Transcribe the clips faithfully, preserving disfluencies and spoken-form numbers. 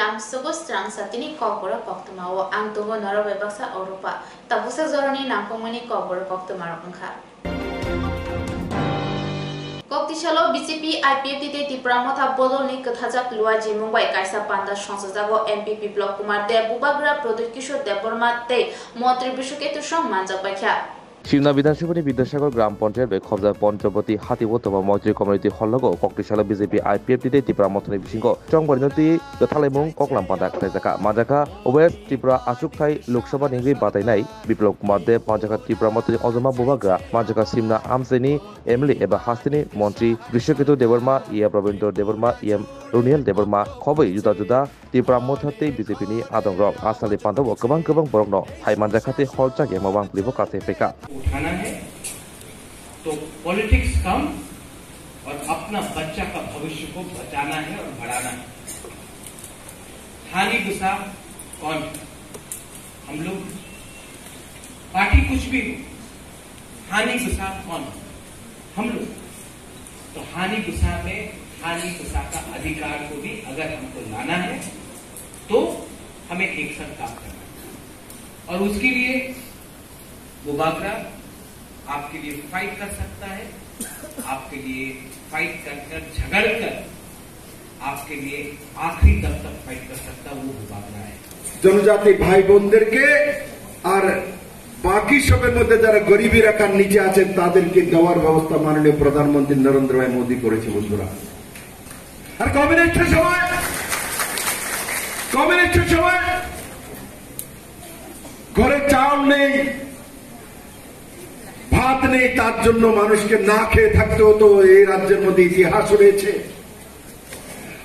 Ang sugo srang satini kokborok koktwmao, ang tongo norok bai baksa Oropa. Tabuksa jorani nangkukmani kokborok koktwmarok wngkha. Koktisalo B J P I P F T tei Tipra Motha bodolni kwthajak luajimung bai kaisa panda songchajago M P Biplop Kumar Deb, Bubagra Pradyut Kishore Debbarma tei Montri Brishaketu Song manjak baikha. Simna Bidhan Sabhani Bidyasagar Gram Panchayat bai khobjak Panchapati Hati Uttama Maitri Community Hall logo koktisalo B J P I P F T tei Tipra Mothani bisingo chongbarino twi kwthalaimung koklam panda khlaijaka manjaka West Tripura achukthai Lok Sabha ni wngwi batainai Biplop Kumar Deb manjaka Tipra Mothani ojoma Bubagra manjaka Simna amchaini M L A eba hasteni Montri Brishaketu Debbarma, E M Rabindra Debbarma, E M Runiel Debbarma khobwi juda juda Tipra Motha tei B J P ni adongrok asali pandao kwbang kwbang borokno hai manjakha tei hol chak yama wangpili bo kathai phaikha. उठाना है तो पॉलिटिक्स कम और अपना बच्चा का भविष्य को बचाना है और बढ़ाना है। हानि गुसा कौन है? हम लोग। पार्टी कुछ भी हो, हानि गुसा कौन है? हम लोग। तो हानि गुसा में हानि गुसा का अधिकार को भी अगर हमको लाना है तो हमें एक साथ काम करना है। और उसके लिए बुबागरा आपके लिए फाइट कर सकता है, आपके लिए फाइट कर कर झगड़ कर आपके लिए आखिरी दम तक फाइट कर सकता है, वो बुबागरा है। জনজাতি ভাই বোনদেরকে আর বাকি সবের মধ্যে যারা গরিবী রেখার নিচে আছে তাদেরকে দেওয়ার ব্যবস্থা মাননীয় প্রধানমন্ত্রী নরেন্দ্র ভাই মোদী করেছে বন্ধুরা। আর কমিউনিস্টের সময়, কমিউনিস্টের সময় ঘরে চাল নেই, ভাত নেই, তার জন্য মানুষকে না খেয়ে থাকতে হতো। এই রাজ্যের মধ্যে ইতিহাস রয়েছে।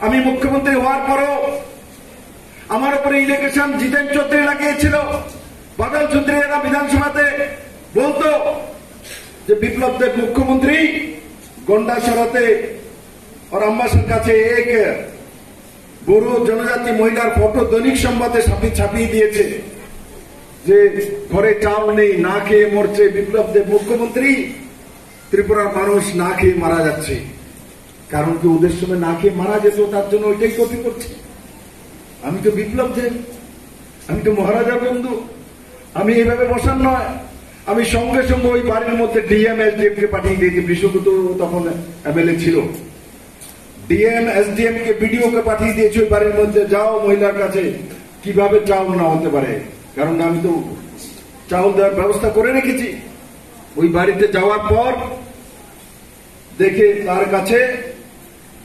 আমি মুখ্যমন্ত্রী হওয়ার পরও আমার উপরে ইলেকশন জিতেন চৌধুরী লাগিয়েছিল। বাদল চৌধুরী এরা বিধানসভাতে বলতো যে বিপ্লব দেব মুখ্যমন্ত্রী, গন্ডাছড়াতে ওর আম্বাসার কাছে এক বুড়ো জনজাতি মহিলার ফটো দৈনিক সংবাদে ছাপি-, ছাপিয়ে দিয়েছে যে ঘরে চাল নেই, না খেয়ে মরছে বিপ্লব দেব মুখ্যমন্ত্রী, ত্রিপুরার মানুষ না খেয়ে মারা যাচ্ছে। কারণ কি, ওদের সময় না খেয়ে মারা যেত, তার জন্য ওইটাই কপি করছে। আমি তো বিপ্লব দেব, আমি তো মহারাজা বন্ধু, আমি এইভাবে বসার নয়। আমি সঙ্গে সঙ্গে ওই বাড়ির মধ্যে ডিএম এসডিএম কে পাঠিয়ে দিয়েছি, বিশ্বকুমার তখন এমএলএ ছিল। ডিএম এসডিএম কে, বিডিও কে পাঠিয়ে দিয়েছি ওই বাড়ির মধ্যে, যাও মহিলার কাছে, কিভাবে চাউল না হতে পারে, কারণ আমি তো চাউল দেওয়ার ব্যবস্থা করে রেখেছি। ওই বাড়িতে যাওয়ার পর দেখে তার কাছে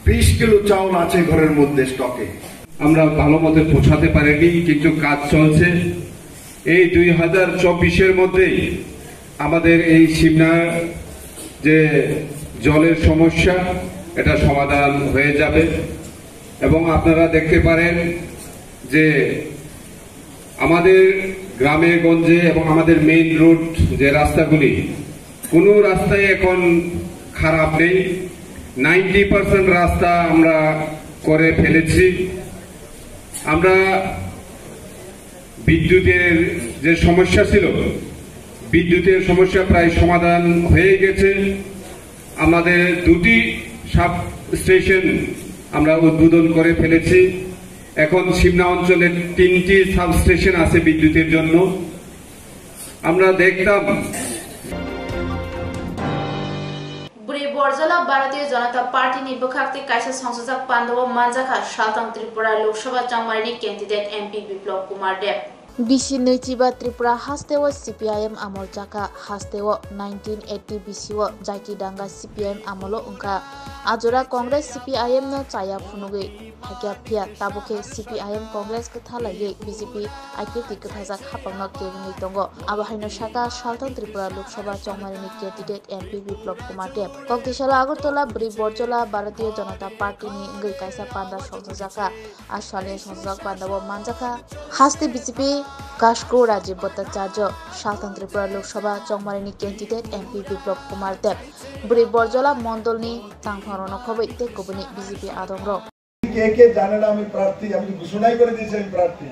বিশ কিলো চাউল আছে ঘরের মধ্যে স্টকে। আমরা ভালো মতো পৌঁছাতে পারিনি, কিন্তু কাজ চলছে। এই দুই হাজার চব্বিশের মধ্যেই আমাদের এই সিমনা যে জলের সমস্যা, এটা সমাধান হয়ে যাবে। এবং আপনারা দেখতে পারেন যে আমাদের গ্রামে গঞ্জে এবং আমাদের মেইন রোড যে রাস্তাগুলি, কোনো রাস্তাই এখন খারাপ নেই। নাইনটি পার্সেন্ট রাস্তা আমরা করে ফেলেছি। আমরা বিদ্যুতের যে সমস্যা ছিল, বিদ্যুতের সমস্যা প্রায় সমাধান হয়ে গেছে। আমাদের দুটি সাব স্টেশন আমরা উদ্বোধন করে ফেলেছি। এখন সিমনা অঞ্চলে তিনটি সাব স্টেশন আছে বিদ্যুতের জন্য। আমরা দেখতাম Bwrwi Borjola Bharatiya Janata Party ni bwkhak tei kaisa songchajak pandao manjakha Salthang Tripura Lok Sabha chongmarini candidate M P Biplop Kumar Deb. Bisi nwichiba Tripura hasteo C P I M amol chakha, hasteo nineteen eighty bisi o Jaiti Danga C P I M amolo wngkha. Ajora Congress C P I M no chaya phunugwi phaikha, phiya tabukhe C P I M Congress kwtha laiwi B J P I P F T kwthajak haphangno kebengwi tongo. Abo haino sakha Salthang Tripura Lok Sabha chongmarini candidate M P Biplop Kumar Deb. Koktisalo Agartala Bwrwi Borjola Bharatiya Janata Party ni wngwi kaisa panda songchajakha. A salni songchajak pandao manjakha. Haste B J P Kasko Rajiv Bhattacharya, Salthang Tripura Lok Sabha chongmarini candidate M P Biplop Kumar Deb, Bwrwi Borjola mondolni tangphang rokno khobwi tei kubuni B J P adongrok. কে কে জানে না আমি প্রার্থী, আমি তো ঘোষণাই করে দিয়েছি আমি প্রার্থী।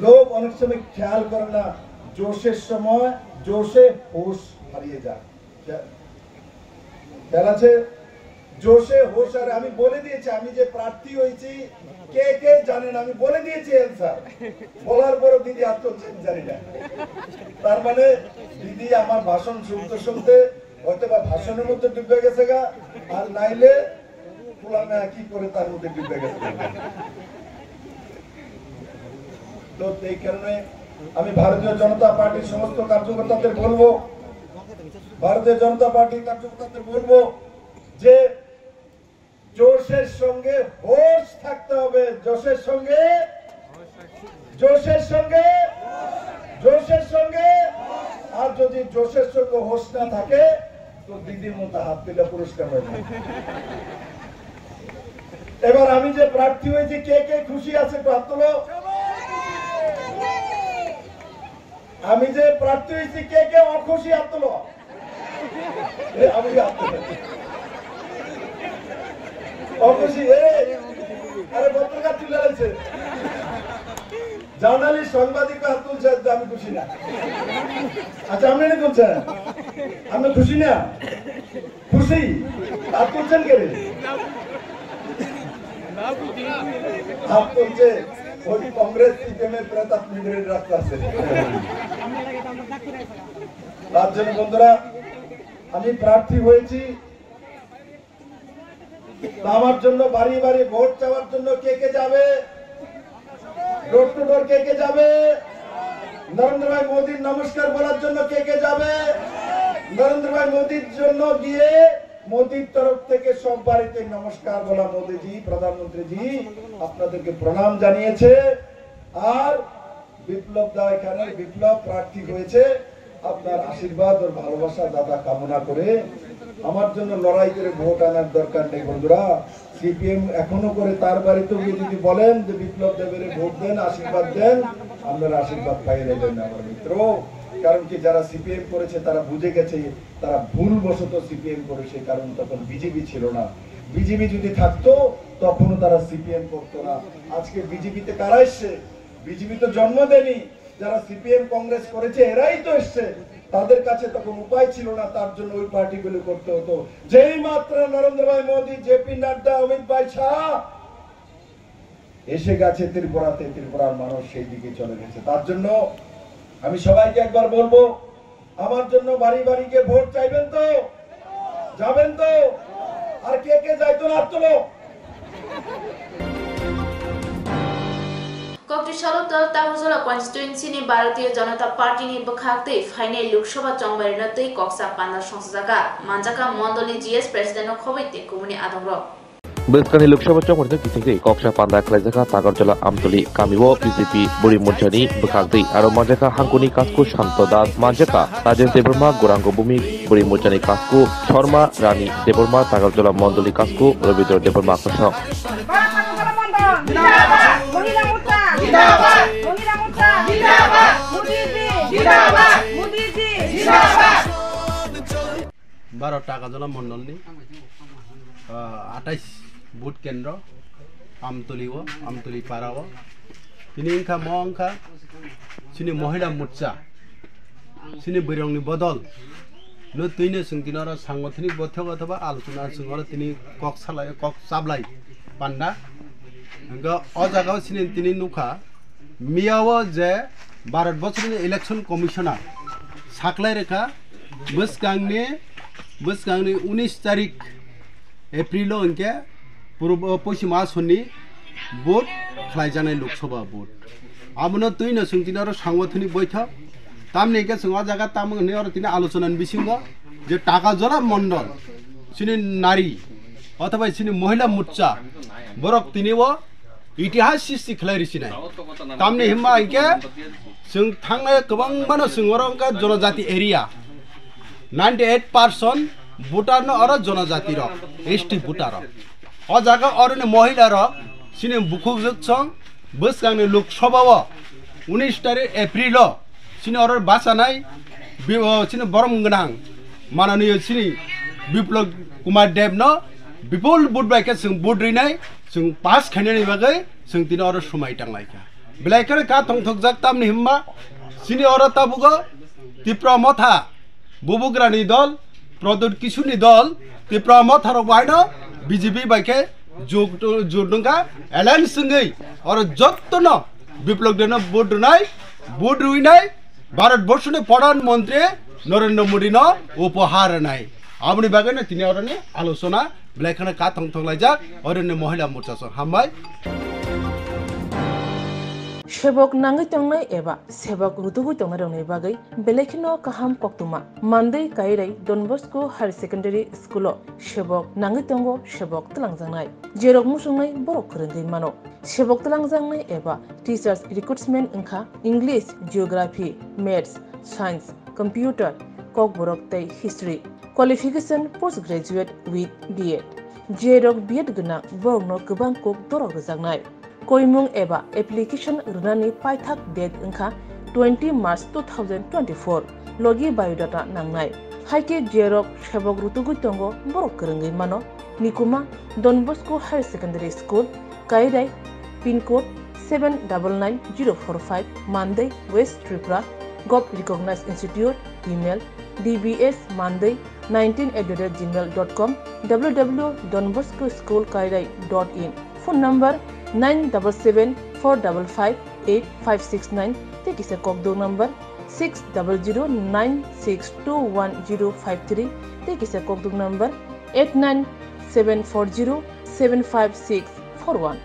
লোক অনেক সময় খেয়াল করে না, জোশের সময় জোশে হুঁশ হারিয়ে যায়। খেয়াল আছে? জোশে হোশ আর আমি বলে দিয়েছি, আমি যে প্রার্থী হয়েছি, কে কে জানেন, আমি বলে দিয়েছি অ্যান্সার। বলার পরও দিদি হাত তুলছেন, জানি না। তার মানে দিদি আমার ভাষণ শুনতে শুনতে হয়তো বা ভাষণের মধ্যে ডুবে গেছে গা, আর নাইলে খোলামেলা কি করে তার মধ্যে ডুবে গেছে গা। তো এই কারণে আমি ভারতীয় জনতা পার্টির সমস্ত কার্যকর্তাদের বলবো, ভারতীয় জনতা পার্টির কার্যকর্তাদের বলবো যে জোশের সঙ্গে হোশ থাকতে হবে, জোশের সঙ্গে, জোশের সঙ্গে, জোশের সঙ্গে। আর যদি জোশের সঙ্গে হোশ না থাকে, তো দিদির মতো হাত দিলে পুরস্কার হয়ে যাবে। এবার আমি যে প্রার্থী হয়েছি, কে কে খুশি আছে একটু হাত তোলো। আমি যে প্রার্থী হয়েছি, কে কে অখুশি হাত তোলো। এ, আমি হাত তুলি। অখুশি, এ, আরে পত্রিকা তুলে লাগছে। জার্নালিস্ট, সাংবাদিক হাত তুলছে, যে আমি খুশি না। আচ্ছা, আপনি এটা তুলছেন, আপনি খুশি না? খুশি? হাত তুলছেন কে রে? হাত তুলছে ওই কংগ্রেস সিপিএম এর প্রেতাত্মা রাস্তা আছে। তার জন্য বন্ধুরা, আমি প্রার্থী হয়েছি। তো আমার জন্য বাড়ি বাড়ি ভোট চাওয়ার জন্য কে কে যাবে? ডোর টু ডোর কে কে যাবে? নরেন্দ্র ভাই মোদির নমস্কার বলার জন্য কে কে যাবে? নরেন্দ্র ভাই মোদির জন্য গিয়ে মোদির তরফ থেকে সব বাড়িতে নমস্কার বলা, মোদিজি, প্রধানমন্ত্রীজি আপনাদেরকে প্রণাম জানিয়েছে। আর বিপ্লব দা এখানে, বিপ্লব প্রার্থী হয়েছে, আপনার আশীর্বাদ ও ভালোবাসা দাদা কামনা করে আমার জন্য লড়াই করে ভোট আনার দরকার নেই বন্ধুরা। সিপিএম এখনো করে, তার বাড়িতে গিয়ে যদি বলেন যে বিপ্লব দেবের ভোট দেন, আশীর্বাদ দেন, আপনারা আশীর্বাদ পাইয়ে দেবেন আমার মিত্র। কারণ কি, যারা সিপিএম করেছে তারা বুঝে গেছে তারা ভুলবশত সিপিএম করেছে, কারণ তখন বিজেপি ছিল না। বিজেপি যদি থাকতো তখনও তারা সিপিএম করতো না। আজকে বিজেপিতে কারা এসছে? বিজেপি তো জন্ম দেয়নি। যারা সিপিএম কংগ্রেস করেছে এরাই তো এসছে, তাদের কাছে তখন উপায় ছিল না, তার জন্য ওই পার্টিগুলো করতে হতো। যেই মাত্র নরেন্দ্র ভাই মোদী, জেপি নাড্ডা, অমিত ভাই শাহ এসে গেছে ত্রিপুরাতে, ত্রিপুরার মানুষ সেই দিকে চলে গেছে। তার জন্য আমি সবাইকে একবার বলবো, আমার জন্য বাড়ি বাড়ি গিয়ে ভোট চাইবেন তো? যাবেন তো? আর কে কে যাইতো না, হাত তুলো। Kokti salo tal Takarjala constituency ni Bharatiya Janata Party ni bwkhak twi phainai Lok Sabha chongbairino twi koksa panda songchajakha, manjakha mondolni G S president no khobwi tei kubuni adongrok. Bwskangni Lok Sabha chongbairino kiching twi koksa panda khlaijakha Takarjala Amtoli kamio B J P bwrwi morchani bwkhak twi, aro manjakha hangkuni kasku Santo Das, manjakha Rajesh Debbarma, Gourango Bhumik, bwrwi morchani kasku Sharma Rani Debbarma, Takarjala mondolni kasku Rabindra Debbarma kwchwng. Bharat Mata Mandal Jindabad! Mohila Morcha Jindabad! Mohila Morcha Jindabad! Modi ji Jindabad! Modi ji Jindabad! Bharat Takarjala Mandalni, ah, atais booth kendro, Amtoli o, Amtoli para o. Tini wngkha mo wngkha chini Mohila Morcha, chini bwrwngni bodol. No twino chwng tini oro sangothonik bothok othoba alochona chwng oro tini kok salai, kok chablai panda. Hwnkhe o jaga o chini tini nukha, miya o je Bharat bochorni election commissioner saklai rwkha bwskangni, bwskangni unis tarik April o hwnkhe purbo, poschim asonni vote khlaijaknai Lok Sabha vote. Abono twino chwng tini oro sangothonik boithok. Tamni hwnkhe chwng o jaga tamo hwnwi oro tini alochonani bisingo je Takarjala Mondol, chini nari othoba chini Mohila Morcha, borok tini o itihas sristi khlai rwchinai. Tamni hwnba hwnkhe chwng thangnai kwbangmano chwng oro wngkha jonojati area. Ninety eight percent voter no oro jonojati rok, S T voter rok. O jaga oroni mohila rok chini bukhuk jwksong bwskangni Lok Sabha o unis tarik April o chini oro bachanai bi-, o chini borom gwnang mananiyo chini Biplab Kumar Deb no bipul vote bai khe chwng vote rinai, chwng pass khainani bagwi chwng tini oro swmai tanglaikha. Belai kheno kha tongthokjak, tamni hwnba chini oro tabugo Tipra Motha, Bubugrani dol, Pradyut Kishorni dol, Tipra Motharok baino B J P bai khe jut, jut wngkha, alliance wngwi oro jottono Biplab Debno vote rwnai, vote rwinai, Bharat Borshoni Pradhan Mantri Narendra Modi no upahar rwnai. Aboni bagwi no tini oroni alochona belai kheno kathong thong laijak, oroni Mohila Morcha song. Hambai. Sebok nangwi tongnai eba sebok rutugwi tongnai rokni bagwi belai kheno kaham koktwma. Mandwi Kairai Don Bosco Higher Secondary School o sebok nangwi tongo, sebok twlangjaknai. Jerok muchungnai borok kwrwngwi mano. Sebok twlangjaknai eba teachers recruitment wngkha English, Geography, Maths, Science, Computer, Kokborok tei History. Qualification post graduate with B Ed. Jerok B Ed gwnang borokno kwbang kok dorok rwjaknai. Koimung eba application rwnani paithak date wngkha twenty March two thousand twenty-four. Logi biodata nangnai. Haikhe jerok sebok rutugwi tongo borok kwrwngwi mano. Nikuma Don Bosco Higher Secondary School, Kairai, pin code seven double nine zero four five, Mandai, West Tripura, Govt Recognized Institute, email D B S Mandai nineteen at the rate gmail dot com, W W W dot don bosco school kairai dot in, phone number nine double seven four double five eight five six nine, tei kisa kokduk number six double zero nine six two one zero five three, tei kisa kokduk number eight nine seven four zero seven five six four one.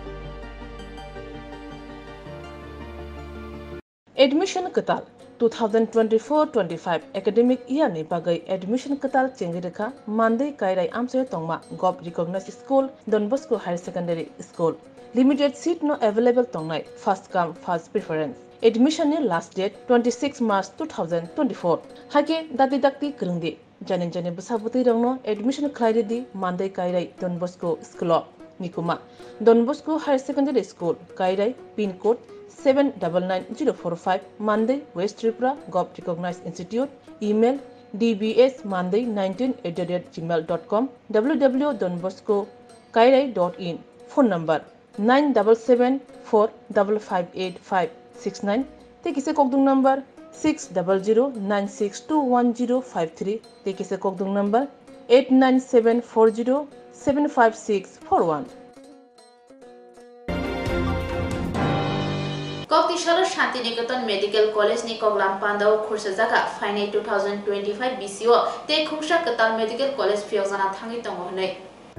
Admission kwtal two thousand twenty-four twenty-five academic year ni bagwi admission kwtal chengwi rwkha Mandai Kairai amchaio tongma Govt Recognized School, Don Bosco Higher Secondary School. Limited seat no available tongnai, first come first preference. Admission ni last date twenty-six March two thousand twenty-four. Haikhe dakti dakti kwrwngdi. Jani jani bwsa bwtwi rokno admission khlai rwdi Mandai Kairai Don Bosco School o. Nikuma Don Bosco Higher Secondary School, Kairai, pin code seven double nine zero four five, Mandai, West Tripura, Govt Recognized Institute, email D B S Mandai nineteen at the rate gmail dot com, W W W dot don bosco kairai dot in, phone number nine double seven four double five eight five six nine, tei kisa kokduk number six double zero nine six two one zero five three, tei kisa kokduk number eight nine seven four zero seven five six four one. Koktisalo Shantiniketan Medical College ni koklam pandao khursa jaga phainai two thousand twenty-five B C o tei khungsa kwtal medical college phiyokjana thangwi tongo hwnwi.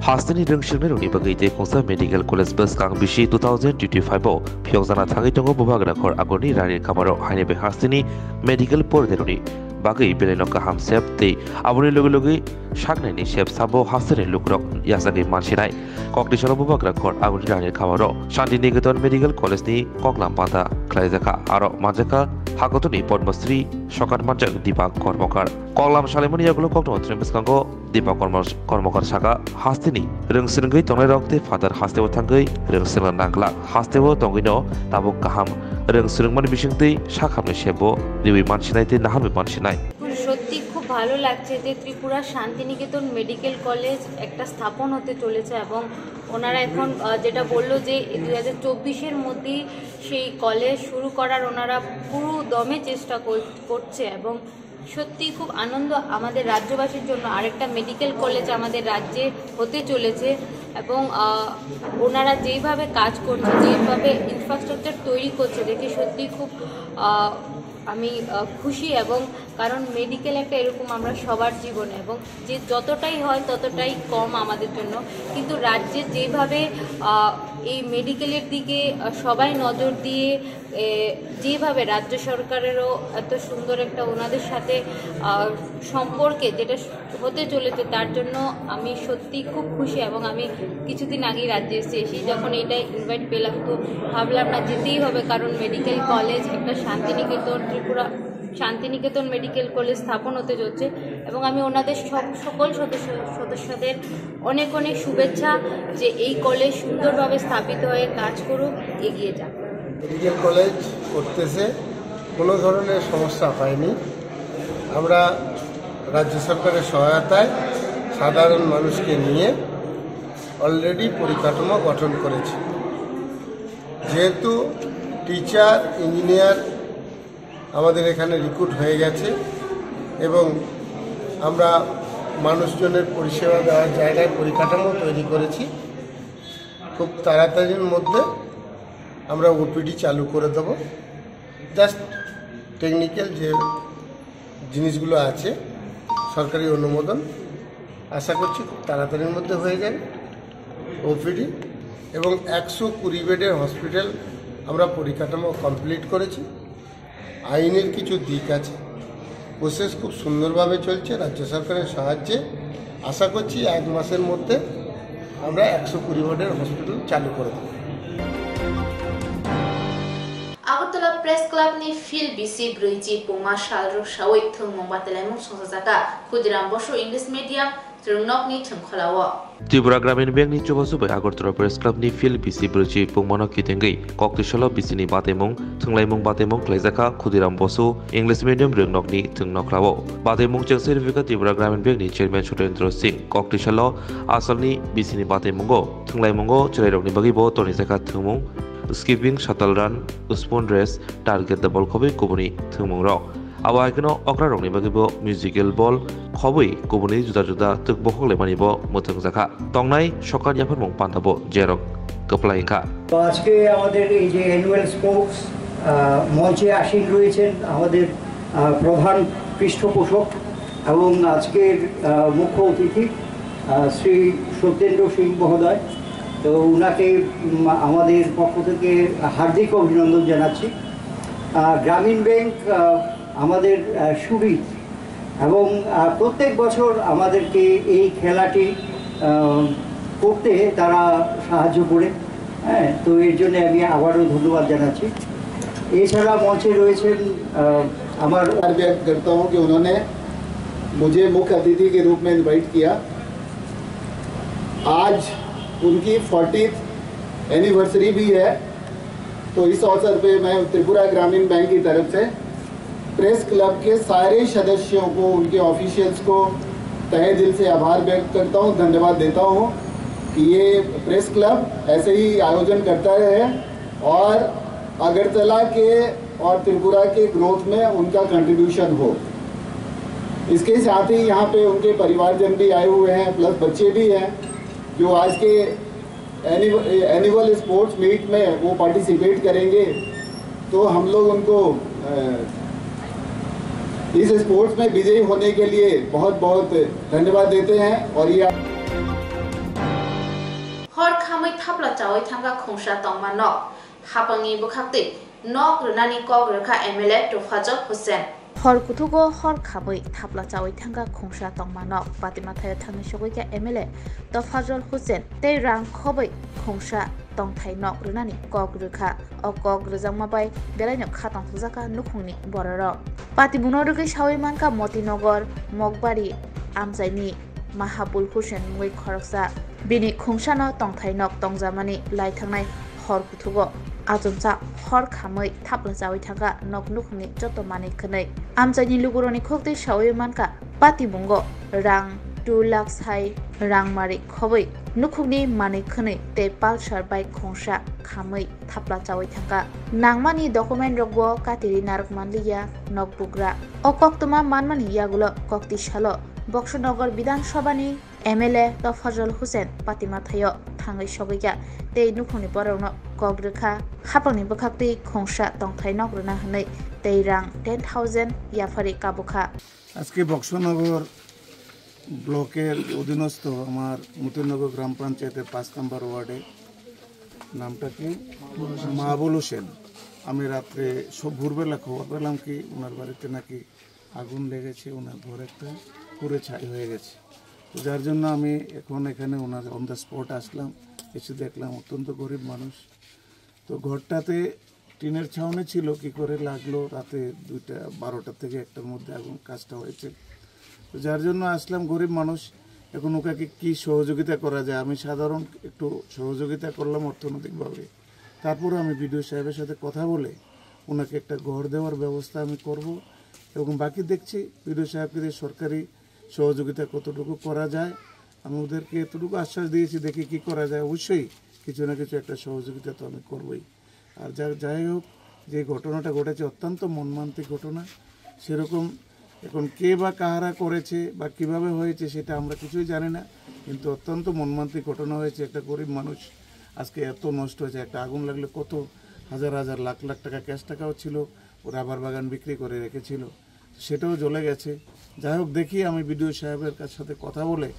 Hasteni rwngswngnai rokni bagwi tei khungsa medical college bwskang bisi two thousand twenty-five o phiyokjana thangwi tongo Bubagra khor agorni rani khamaro haini bai hasteni medical poridairokni bagwi belaino kaham sep tei aboni logi logi saknaini sep sabo hasteni lukurok yachagwi mansinai. Koktisalo Bubagra khor agorni rani khamaro Shanti Niketan Medical College ni koklam panda khlaijakha aro manjakha hakotoni Padma Shri sokat manjak Deepak Karmakar. Koklam salaimani yagulo koktwma thwngwi bwskango Deepak Karma-, Karmakar saka, hasteni rwngswrwngwi tongnairok tei phatar hasteo thangwi rwngswrwngna nangla. Hasteo tongwino tabuk kaham rwngswrwngmani bisingtwi sakhamni sebo riwi mansinai tei naharwi mansinai. সত্যি খুব ভালো লাগছে যে ত্রিপুরা Santiniketan medical college একটা স্থাপন হতে চলেছে এবং ওনারা এখন, আহ, যেটা বললো যে দুই হাজার চব্বিশের মধ্যেই সেই কলেজ শুরু করার ওনারা পুরো দমে চেষ্টা কর-, করছে এবং সত্যিই খুব আনন্দ আমাদের রাজ্যবাসীর জন্য, আরেকটা মেডিকেল কলেজ আমাদের রাজ্যে হতে চলেছে এবং, আহ, ওনারা যেইভাবে কাজ করছে, যেইভাবে ইনফ্রাস্ট্রাকচার তৈরি করছে দেখে সত্যিই খুব, আহ, আমি, আহ, খুশি এবং কারণ মেডিকেল একটা এরকম আমরা সবার জীবনে এবং যে যতটাই হয় ততটাই কম আমাদের জন্য, কিন্তু রাজ্যে যেভাবে, আহ, এই মেডিকেলের দিকে, আহ, সবাই নজর দিয়ে এ, যেভাবে রাজ্য সরকারেরও এত সুন্দর একটা ওনাদের সাথে, আহ, সম্পর্কে যেটা হতে চলেছে, তার জন্য আমি সত্যিই খুব খুশি। এবং আমি কিছুদিন আগেই রাজ্যে এসেছি, এসেই যখন এইটা ইনভাইট পেলাম, তো ভাবলাম না, যেতেই হবে, কারণ মেডিকেল কলেজ একটা শান্তিনিকেতন, ত্রিপুরা শান্তিনিকেতন মেডিকেল কলেজ স্থাপন হতে চলছে। এবং আমি ওনাদের সব, সকল সদস্য, সদস্যদের অনেক অনেক শুভেচ্ছা যে এই কলেজ সুন্দরভাবে স্থাপিত হয়ে কাজ করুক, এগিয়ে যাক। মেডিকেল কলেজ করতেছে, কোনো ধরনের সমস্যা হয়নি। আমরা রাজ্য সরকারের সহায়তায় সাধারণ মানুষকে নিয়ে অলরেডি পরিকাঠামো গঠন করেছি। যেহেতু টিচার, ইঞ্জিনিয়ার আমাদের এখানে রিক্রুট হয়ে গেছে এবং আমরা মানুষজনের পরিষেবা দেওয়ার জায়গায় পরিকাঠামো তৈরি করেছি। খুব তাড়াতাড়ির মধ্যে আমরা ওপিডি চালু করে দেব। জাস্ট টেকনিক্যাল যে জিনিসগুলো আছে, সরকারি অনুমোদন, আশা করছি খুব তাড়াতাড়ির মধ্যে হয়ে যাবে ওপিডি। এবং একশো কুড়ি বেডের হসপিটাল আমরা পরিকাঠামো কমপ্লিট করেছি। আইনের কিছু দিক আছে, প্রসেস খুব সুন্দরভাবে চলছে রাজ্য সরকারের সাহায্যে। আশা করছি এক মাসের মধ্যে আমরা একশো কুড়ি বেডের হসপিটাল চালু করে দেব। Agartala Press Club ni Phil B C brwi G pungma sal rwksawi thwngmung batailaimung songchajakha Khudiram Bosu English Medium rwngnokni thwngkholao. Tripura Gramin Bank ni chubachu bai Agartala Press Club ni Phil B C brwi G pungmano kitengwi koktwi salo B C ni bataimung thwnglaimung bataimung khlaijakha Khudiram Bosu English Medium rwngnokni thwngnoklao. Bataimung chengse rwphikha Tripura Gramin Bank ni Chairman Sotendra Singh. Koktwi salo asalni B C ni bataimungo thwnglaimungo chwrairokni bagwibo tonijakha thwngmung, skipping, shuttle run, spoon race, target double khobwi kubuni thwngmungrok. Abo hai kheno okrarokni bagwibo musical ball khobwi kubuni juda juda twk bokhok laimanibo mwthangjakha. Tongnai sokar yapharmung pandabo jerok kwplai wngkha. তো আজকে আমাদের এই যে annual sports মঞ্চে আসীন রয়েছেন আমাদের আহ, প্রধান পৃষ্ঠপোষক এবং আজকের আহ, মুখ্য অতিথি আহ, শ্রী সত্যেন্দ্র সিং মহোদয়। তো ওনাকে উম, আমাদের পক্ষ থেকে হার্দিক অভিনন্দন জানাচ্ছি। আহ, গ্রামীণ ব্যাংক আহ, আমাদের আহ, সুবিধ এবং আহ, প্রত্যেক বছর আমাদেরকে এই খেলাটি আহ, করতে তারা সাহায্য করে। হ্যাঁ, তো এর জন্য আমি আবারও ধন্যবাদ জানাচ্ছি। এছাড়া মঞ্চে রয়েছেন আহ, আমার आभार व्यक्त करता हूं कि उन्होंने मुझे मुख्य अतिथि के रूप में इनवाइट किया। आज उनकी फोर्टीथ एनिवर्सरी भी है, तो इस अवसर पे मैं त्रिपुरा ग्रामीण बैंक की तरफ से प्रेस क्लब के सारे सदस्यों को, उनके ऑफिशियल्स को तहे दिल से आभार व्यक्त करता हूँ, धन्यवाद देता हूँ कि ये प्रेस क्लब ऐसे ही आयोजन करता रहे और अगरतला के और त्रिपुरा के ग्रोथ में उनका कंट्रीब्यूशन हो। इसके साथ ही यहाँ पे उनके परिवारजन भी आए हुए हैं, प्लस बच्चे भी हैं जो आज के एनुअल स्पोर्ट्स मीट में वो पार्टिसिपेट करेंगे। तो हम लोग उनको अ, इस स्पोर्ट्स में विजयी होने के लिए बहुत बहुत धन्यवाद देते हैं। और ये Hor khamwi thapla chawi thangkha khungsa tongma nok. Hapangni bwkhaktwi nok rwnani kok rwkha M L A Tofajol Hussain. Hor kuthugo hor khamwi thapla chawi thangkha khungsa tongma nok. Patimathaio thangwi sogwikha M L A Tofajol Hussain tei rang khobwi khungsa tongthai nok rwnani kok rwkha. O kok rwjakma bai belaino kha tongthokjakha nukhungni bororok. Patimungno rwgwi sawi mankha Motinagar, Mokbari, Amchaini Mahabul Hussain mungwi khoroksa. Bini khungsano tongthai nok tongjamani lai thangnai hor kuthugo achomsa hor khamwi thapla chawi thangkha nok nukhungni joto manwi khwnwi. Amchaini lugurokni khuktwi sawi mankha, patimungo rang two lakh sai rang mari khobwi nukhungni manwi khwnwi tei Pulsar bike khungsa khamwi thapla chawi thangkha. Nangmani document rokbo katiri narwk manliya nok bugra. O koktwma manmani yagulo kokti salo Boksonogor Bidhan Sabhani M L A Tofajol Hussain patimathaio thangwi sogwikha tei nukhungni borokno kok rwkha, hapangni bwkhaktwi khungsa tongthai nok rwna hwnwi tei rang ten thousand yaphari kabukha. আজকে বক্সনগর ব্লকের অধীনস্থ আমার মতিনগর গ্রাম পঞ্চায়েতের পাঁচ নম্বর ওয়ার্ডে, নামটা কি? মাহবুল হোসেন। আমি রাত্রে সব ভোরবেলা খবর পেলাম কি ওনার বাড়িতে নাকি আগুন লেগেছে, ওনার ঘর একটা পুড়ে ছাই হয়ে গেছে। তো যার জন্য আমি এখন এখানে ওনার অন দ্য স্পট আসলাম, এসে দেখলাম অত্যন্ত গরিব মানুষ। তো ঘরটাতে টিনের ছাউনি ছিল, কি করে লাগলো রাতে দুইটা, বারোটা থেকে একটার মধ্যে আগুন কাজটা হয়েছে। তো যার জন্য আসলাম, গরিব মানুষ, এখন ওকে কি সহযোগিতা করা যায়, আমি সাধারণ একটু সহযোগিতা করলাম অর্থনৈতিকভাবে। তারপরে আমি বিডিও সাহেবের সাথে কথা বলে ওনাকে একটা ঘর দেওয়ার ব্যবস্থা আমি করব এবং বাকি দেখছি বিডিও সাহেবকে দিয়ে সরকারি সহযোগিতা কতটুকু করা যায়। আমি ওদেরকে এতটুকু আশ্বাস দিয়েছি, দেখি কি করা যায়, অবশ্যই কিছু না কিছু একটা সহযোগিতা তো আমি করবই। আর যা, যাই হোক, যে ঘটনাটা ঘটেছে অত্যন্ত মর্মান্তিক ঘটনা। সেরকম এখন কে বা কাহারা করেছে বা কিভাবে হয়েছে সেটা আমরা কিছুই জানি না, কিন্তু অত্যন্ত মর্মান্তিক ঘটনা হয়েছে। একটা গরিব মানুষ আজকে এত নষ্ট হয়েছে, একটা আগুন লাগলে কত হাজার হাজার লাখ লাখ টাকা ক্যাশ টাকাও ছিল, ও রাবার বাগান বিক্রি করে রেখেছিল, সেটাও জ্বলে গেছে। যাই হোক, দেখি আমি বিডিও সাহেবের কাছ সাথে কথা বলে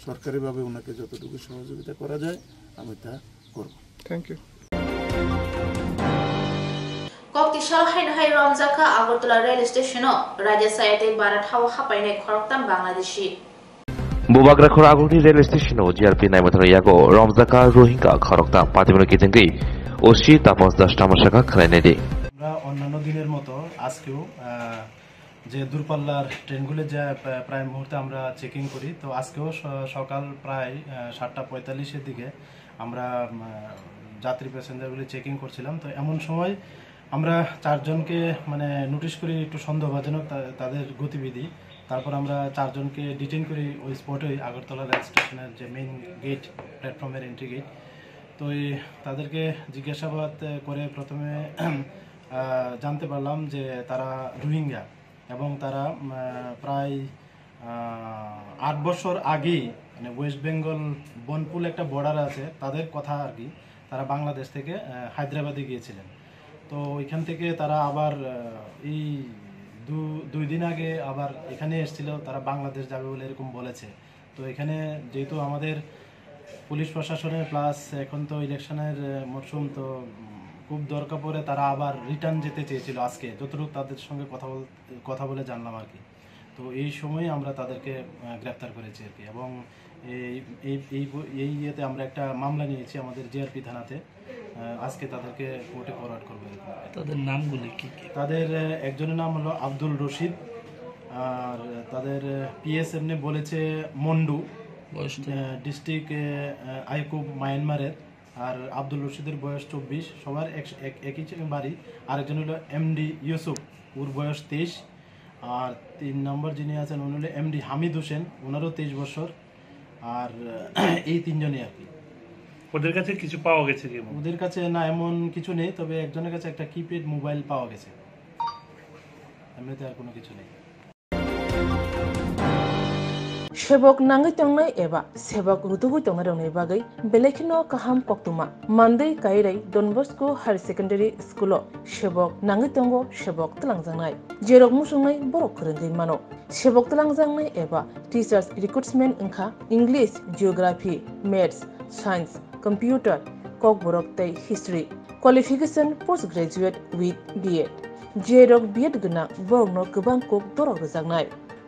সরকারিভাবে ওনাকে যতটুকু সহযোগিতা করা যায় আমি তা করব। Thank you. Kokti sal haino hai romjakha Agartala rail station-o raida saya tei bara thao hapainai khoroktham Bangladeshi. Bubagra khoro Agulni rail station-o G R P naimwthangni yago romjakha Rohingya khoroktham, patimono kitingwi O C Tapas Das Tamasaka khwlainai di. আমরা অন্যান্য দিনের মতো আজকেও, আহ, যে দূরপাল্লার ট্রেনগুলো যে প্রা-, প্রায় মুহূর্তে আমরা চেকিং করি, তো আজকেও স-, সকাল প্রায়, আহ, সাতটা পঁয়তাল্লিশের দিকে আমরা, উম, আহ, যাত্রী প্যাসেঞ্জারগুলি চেকিং করছিলাম। তো এমন সময় আমরা চারজনকে মানে নোটিশ করি একটু সন্দেহভাজনক তা-, তাদের গতিবিধি। তারপর আমরা চারজনকে ডিটেইন করি ওই স্পটেই, আগরতলা রেল স্টেশনের যে মেইন গেট, প্ল্যাটফর্মের এন্ট্রি গেট। তো এই তাদেরকে জিজ্ঞাসাবাদ, আহ, করে প্রথমে, আহ, জানতে পারলাম যে তারা রোহিঙ্গা এবং তারা, উম, আহ, প্রায়, আহ, আট বছর আগেই মানে ওয়েস্ট বেঙ্গল বনপুল একটা বর্ডার আছে, তাদের কথা আর কি, তারা বাংলাদেশ থেকে, আহ, হায়দ্রাবাদে গিয়েছিলেন। তো ওইখান থেকে তারা আবার, আহ, এই দু-, দুই দিন আগে আবার এখানে এসেছিল, তারা বাংলাদেশ যাবে বলে এরকম বলেছে। তো এখানে যেহেতু আমাদের পুলিশ প্রশাসনের প্লাস এখন তো ইলেকশনের, আহ, মরশুম, তো, উম, খুব দরকার পড়ে তারা আবার রিটার্ন যেতে চেয়েছিল আজকে, যতটুকু তাদের সঙ্গে কথা বল-, কথা বলে জানলাম আর কি। তো এই সময় আমরা তাদেরকে, আহ, গ্রেপ্তার করেছি আর কি। এবং এই, এই, এই ব-, এই ইয়েতে আমরা একটা মামলা নিয়েছি আমাদের জিআরপি থানাতে। আহ, আজকে তাদেরকে কোর্টে ফরওয়ার্ড করবো এরকম। তাদের নামগুলি কি কি? তাদের, আহ, একজনের নাম হলো আব্দুল রশিদ, আর তাদের, আহ, পিএস এমনি বলেছে মন্ডু, বয়স তো? আহ, ডিস্ট্রিক্ট, আহ, আইকুব মায়ানমারের, আর আব্দুল রশিদের বয়স চব্বিশ। সবার এক, এক, একই চ-, বাড়ি। আরেকজন হলো এমডি ইউসুফ, ওর বয়স তেইশ। আর তিন নম্বর যিনি আছেন, উনি হলো এমডি হামিদ হোসেন, ওনারও তেইশ বছর। আর, আহ, এই তিনজনই আর কি। ওদের কাছে কিছু পাওয়া গেছে কি এমন? ওদের কাছে না, এমন কিছু নেই, তবে একজনের কাছে একটা কিপ্যাড মোবাইল পাওয়া গেছে, এমনিতে আর কোনো কিছু নেই। Sebok nangwi tongnai eba sebok rutugwi tongnai rokni bagwi belai kheno kaham koktwma. Mandwi Kairai Don Bosco Higher Secondary School-o sebok nangwi tongo, sebok twlangjaknai. Jerok muchungnai borok kwrwngwi mano. Sebok twlangjaknai eba teachers recruitment wngkha English, Geography, Maths, Science, Computer, Kokborok tei History. Qualification post graduate with B Ed. Jerok B Ed gwnang borokno kwbang kok dorok rwjaknai.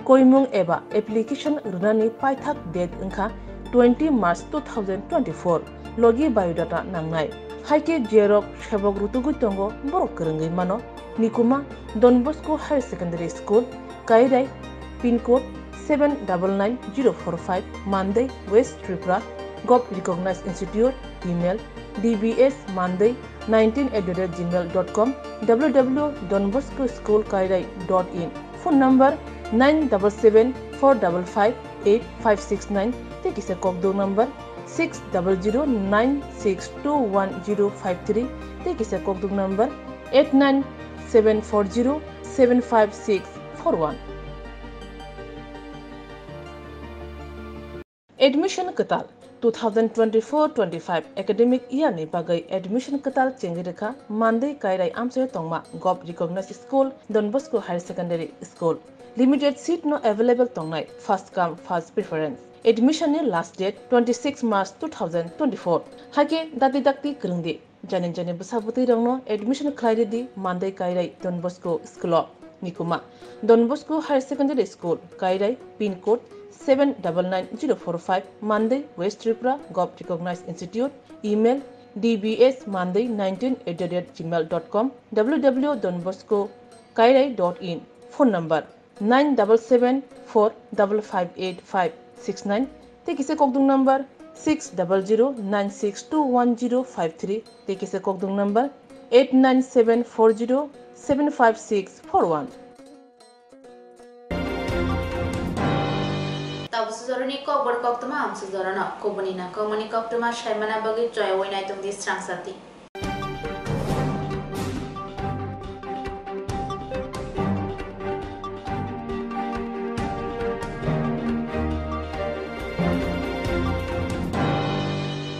Koimung eba application rwnani paithak date wngkha twenty March two thousand twenty-four. Logi biodata nangnai. Haikhe jerok sebok rutugwi tongo borok kwrwngwi mano. Nikuma, Don Bosco Higher Secondary School, Kairai, pin code seven double nine zero four five, Mandai, West Tripura, Govt Recognized Institute, email, D B S Mandai nineteen at the rate gmail dot com, W W W dot Don Bosco School Kairai dot in, phone number nine double seven four double five eight five six nine, tei kisa kokdok number six double zero nine six two one zero five three, tei kisa kokdok number eight nine seven four zero seven five six four one. Admission kwtal. Two thousand twenty-four twenty-five academic year ni bagwi admission kwtal chengwi rwkha Mandwi Kairai amchaio tongma Govt Recognized School, Don Bosco Higher Secondary School. Limited seat no available tongnai, first come first preference. Admission ni last date twenty-six March two thousand twenty-four. Haikhe dakti dakti kwrwngdi. Jani jani bwsa bwtwi rokno admission khlai ridi Mandai Kairai Don Bosco School o. Nikuma, Don Bosco Higher Secondary School, Kairai, pin code seven double nine zero four five, Mandai, West Tripura, Govt Recognized Institute, email, D B S Mandai nineteen at the rate gmail dot com, W W W dot Don Bosco Kairai dot in, phone number nine double seven four double five eight five six nine, tei kisa kokdok number six double zero nine six two one zero five three, tei kisa kokdok number eight nine seven four zero seven five six four one. Tabuk sujoroni kokbor koktwma amsujorano kubuni na komoni koktwma saimana bagwi choya wai naitongdi srangsati.